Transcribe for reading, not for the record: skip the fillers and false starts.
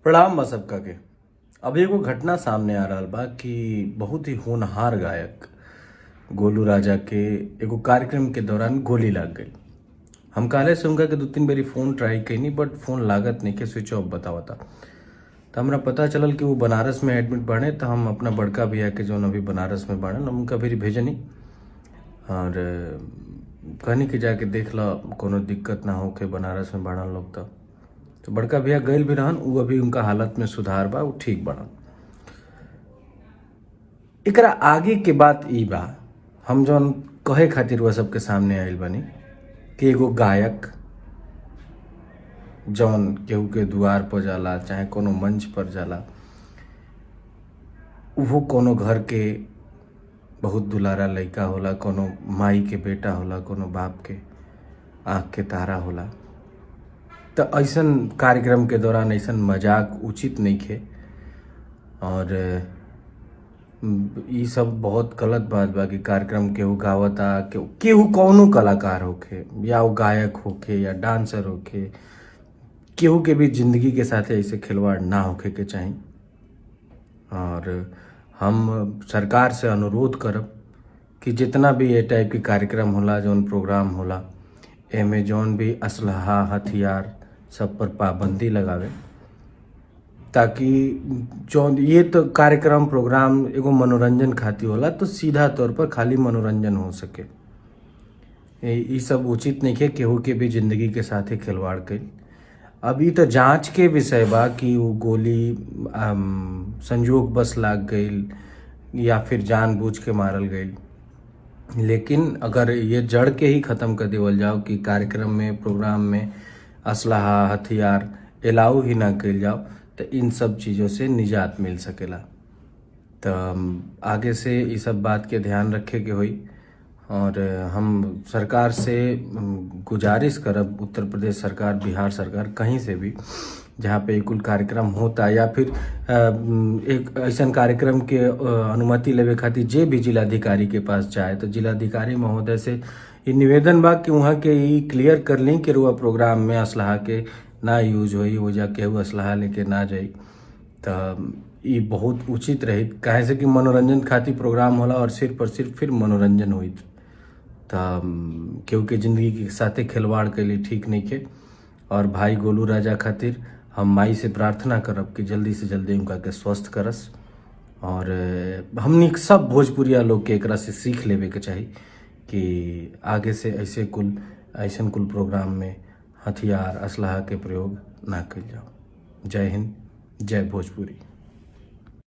प्रणाम बा सबका के। अभी एगो घटना सामने आ रहल बा कि बहुत ही होनहार गायक गोलू राजा के एगो कार्यक्रम के दौरान गोली लाग गई। हम काल्हे से उनका के 2-3 बेरी फ़ोन ट्राई कईनी बट फ़ोन लागत नइखे, स्विच ऑफ बतावता। त हमरा पता चलल कि वो बनारस में एडमिट बाड़े, त हम अपना बड़का भैया के जौन अभी बनारस में बाड़न उनका भिरी भेजनी और कहनी कि जाके देख ल, कोनो दिक्कत ना होखे, बनारस में बाड़न लोग। त बड़का भैया गइल भी रहन, उ अभी उनका हालत में सुधार बा, उ ठीक बाड़न। एकरा आगे के बात ई बा, हम जौन कहे खातिर वह सबके सामने आइल बानी कि एगो गायक जौन केहू के दुआर पर जाला चाहे कोनो मंच पर जाला, उहो कोनो घर के बहुत दुलारा लइका होला, कोनो माई के बेटा होला, कोनो बाप के आँख के तारा होला। त ऐसन कार्यक्रम के दौरान ऐसन मजाक उचित नइखे और ई सब बहुत गलत बात बा कि कार्यक्रम केहू गावता, केहू कौनो कलाकार होखे या उ गायक होखे या डांसर होखे, केहू के भी जिंदगी के साथे ऐसे खिलवाड़ ना होखे के चाही। और हम सरकार से अनुरोध करब कि जितना भी ये टाइप के कार्यक्रम होला, जौन प्रोग्राम होला, एमे जौन भी असलहा हथियार सब पर पाबंदी लगावे, ताकि जौन ये तो कार्यक्रम प्रोग्राम एगो मनोरंजन खातिर होला तो सीधा तौर पर खाली मनोरंजन हो सके। ई सब उचित नइखे केहू के भी जिंदगी के साथे खिलवाड़ कईल। अब ई त जांच के विषय बा कि उ गोली संजोग बस लाग गईल या फिर जानबूझ के मारल गईल, लेकिन अगर ये जड़ के ही ख़त्म कर देवल जाओ कि कार्यक्रम में प्रोग्राम में असलहा हथियार अलाउ ही ना कईल जाओ, त इन सब चीज़ों से निजात मिल सकेला। त आगे से ई सब बात के ध्यान रखे के होई और हम सरकार से गुजारिश करब, उत्तर प्रदेश सरकार, बिहार सरकार, कहीं से भी जहाँ पे कुल कार्यक्रम होता या फिर एक ऐसन कार्यक्रम के अनुमति लेवे खातिर जे भी जिलाधिकारी के पास जाए तो जिलाधिकारी महोदय से ई निवेदन बा कि वहाँ के ई क्लियर कर ली कि रुआ प्रोग्राम में असलहा के ना यूज होई, ओइजा केहू असलहा लेके ना जाई। त ई बहुत उचित रही, काहे से कि मनोरंजन खातिर प्रोग्राम होला और सिर्फ और सिर्फ फिर मनोरंजन होई। त केहू के जिंदगी के साथे खिलवाड़ कईल ठीक नइखे। और भाई गोलू राजा खातिर हम माई से प्रार्थना करब कि जल्दी से जल्दी उनका के स्वस्थ करस और हमनी सब भोजपुरिया लोग के एकरा से सीख लेवे के चाही कि आगे से ऐसे कुल ऐसन कुल प्रोग्राम में हथियार असलहा के प्रयोग ना कईल जाओ। जय हिंद, जय भोजपुरी।